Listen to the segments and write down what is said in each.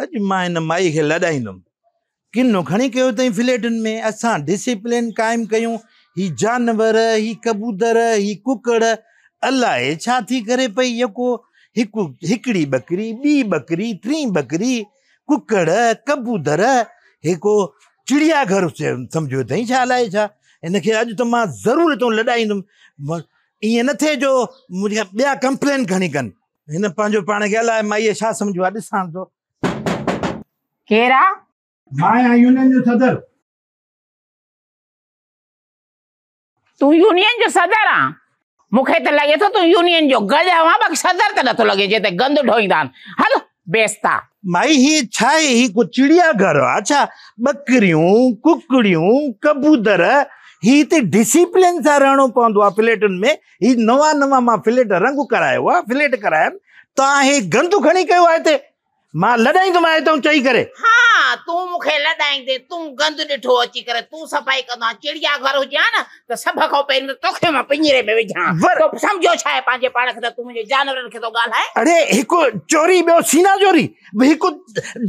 اڄ مان هن مائي کي لڏائيندم. ڪنو کڻي ڪيو اٿئي فليٽن ۾، اسان ڊسيپلين قائم ڪيون، هي جانور، هي ڪبوتر، هي ڪڪڙ، الائي ڇا ٿي ڪري پئي، يڪو هڪ هڪڙي ٻڪري، ٻي ٻڪري، ٽين ٻڪري، ڪڪڙ، ڪبوتر، هي ڪو چڙيا گهر سمجهيو اٿئي ڇا الائي ڇا. هن کي اڄ ته مان ضرور هتون لڏائيندم، ائين نه ٿئي جو منهنجي ٻيا ڪمپلين کڻي ڪن. هن پنهنجو پاڻ کي الائي مائيء ڇا سمجهيو آهي، ڏسان ٿو. ڪير آ؟ مان آهيان يونين جو صدر. تون يونين جو صدر آن؟ مون کي ته لڳي ٿو تون يونين جو گڏهه آن، باقي صدر ته نٿو لڳين، جنهن تي گند ڍوئيندا آهن. هل بيستا. مائي هي ڇا آهي؟ هي ڪو چڙيا گهر آ ڇا؟ ٻڪريون، ڪڪڙيون، ڪبوتر، هي هتي ڊسيپلين سان رهڻو پوندو آ فليٽن ۾. هي نوان نوان مان فليٽ رنگ ڪرايو آ، فليٽ ڪرايا آهن، توهان هي گند کڻي ڪيو آ هتي. مان لڏائيندومانء هتئون چئي ڪري. ها تون مون کي لڏائيندين، تون گند ڏٺو اچي ڪري، تون صفائي ڪندو آهين، چڙيا گهر هجي ها نه ته سڀ کان پهرين ته توکي مان پڃري ۾ وجهان ها. تو سمجهيو ڇا آهي پنهنجي پاڻ کي ته تون منهنجي جانورن کي ٿو ڳالهائين. اڙي هڪ چوري ٻيو سينا چوري، هڪ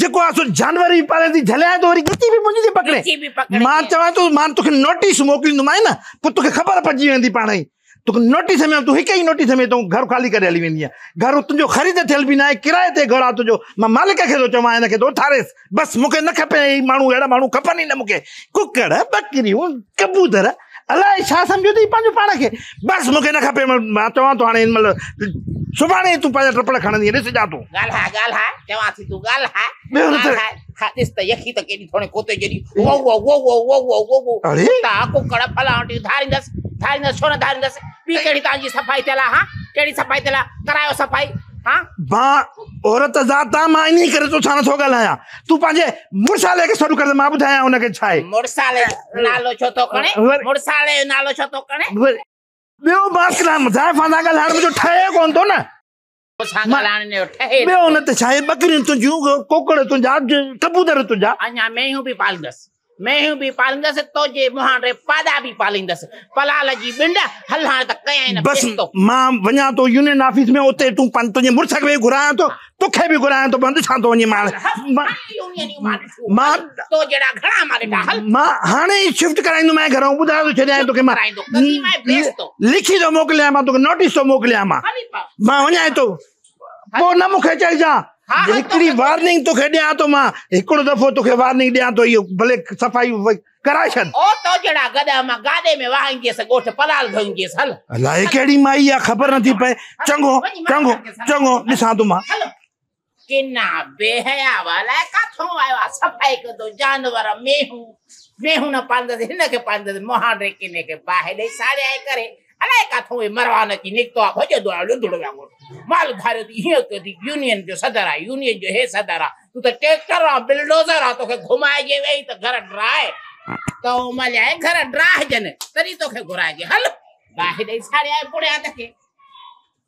جيڪو آهي سو جانور به پالين ٿي، جهليان ٿو وري ڳچي به منهنجي ٿي پڪڙي. ڳچي به پڪڙي. مان چوان ٿو مان توکي نوٽيس موڪليندومانء نه پوء توکي خبر پئجي ويندي پاڻ ئي. توکي نوٽيس ۾ تون هڪ ئي نوٽيس ۾ تون گهر خالي ڪري هلي ويندينء. گهر تنهنجو خريد ٿيل به ناهي، ڪرائي تي گهر آ تنهنجو. مان مالڪ کي ٿو چوان هن کي ته اٿاريس. بس مون کي نه کپي هي ماڻهو، اهڙا ماڻهو کپن ئي نه مون کي. ڪڪڙ، ٻڪريون، ڪبوتر، الائي ڇا سمجهيو اٿئي پنهنجو پاڻ کي. بس مون کي نه کپي. مان چوان ٿو هاڻي هن مهل سڀاڻي ئي تون پنهنجا ٽپڙ کڻندينء، ڏسجان تون. ڳالهاء ڳالهاء، چوان ٿي تون ڳالهاء. ٻيو نه ته. ڳالهاء. ها ڏس ته يکي ته ڪيڏي ٿوڻي ڪوتي جيڏي وو وو وو وو وو وو وو وو. اڙي. ڪتا ڪڪڙ فلاڻ ڌاريندس ڌاريندس ڇو نه ڌاريندس. ٻي ڪهڙي توهان جي صفائي ٿيل آ؟ ها ڪهڙي صفائي ٿيل آ؟ ڪرايو صفائي. ها مان عورت ذات آ، مان انهي ڪري توسان نٿو ڳالهايان. تون پنهنجي مڙسالي کي سڏ ڪر ته مان ٻڌايان ان کي ڇا آهي. مڙسالي جو نالو ڇو ٿو کڻي؟ مڙسالي جو نالو ڇو ٿو کڻي؟ ٻيو مان زائفان سان ڳالهائڻ منهنجو ٺهي ڪونه ٿو نه. سان ڳالهائڻ جو ٺهي. ٻيو ان ته ڇا آهي، ٻڪريون تنهنجيون، ڪوڪڙ تنهنجا، ڪبوتر تنهنجا. اڃا مينهون به پاليندس، مينهون به پاليندس، توجي مهانڊي پاڏا به پاليندس. پلال جي ٻنڊ هل هاڻي ته ڪيائين نه بس پيستو. مان وڃان ٿو يونين آفيس ۾، اتي تون تنهنجي مڙس کي به گهرايان ٿو، توکي به گهرايان ٿو، مان ڏسان ٿو وڃي مان. مان تو جهڙا گهڻا مان ڏٺا. هل مان هاڻي ئي شفٽ ڪرائيندومانء گهرئون، ٻڌايو ٿو ڇڏيان توکي مان. لکي ٿو موڪليان مان توکي، نوٽيس ٿو موڪليان مان. مان وڃان ٿو، پوء نه مون کي چئجان. هڪڙي وارننگ توکي ڏيان ٿو مان، هڪڙو دفعو توکي وارننگ ڏيان ٿو، اهو ڀلي صفائي ڪرائي ڇڏ. او تو جهڙا گڏهه مان گاڏي ۾ وهائينديس، ڳوٺ پلال ڌوئينديس. هل. الائي ڪهڙي مائي آ، خبر نٿي پئي. چڱو چڱو چڱو ڏسان ٿو مان. هل. ڪنا بي حيا الائي ڪاٿون آيو آ، صفائي ڪندو جانور مينهون مينهون نه پالندس هن کي پالندس مهانڊي ڪني کي باهه ڏئي ساڙيائي ڪري. الائي ڪاٿون هي مروان اچي نڪتو آ، ڀڄندو آيو لڌڙو وانگر. مال ڌاريو ٿي هيئن ڪيو ٿي، يونين جو صدر آ، يونين جو هي صدر آ، تون ته ٽريڪٽر آ، بلڊوزر آ، توکي گهمائجي ويهي ته گهر ڊراهه تو مليائي گهر ڊراهجن تڏهن توکي گهرائجي. هل باهه ڏئي ساڙيائي پڙيان کي.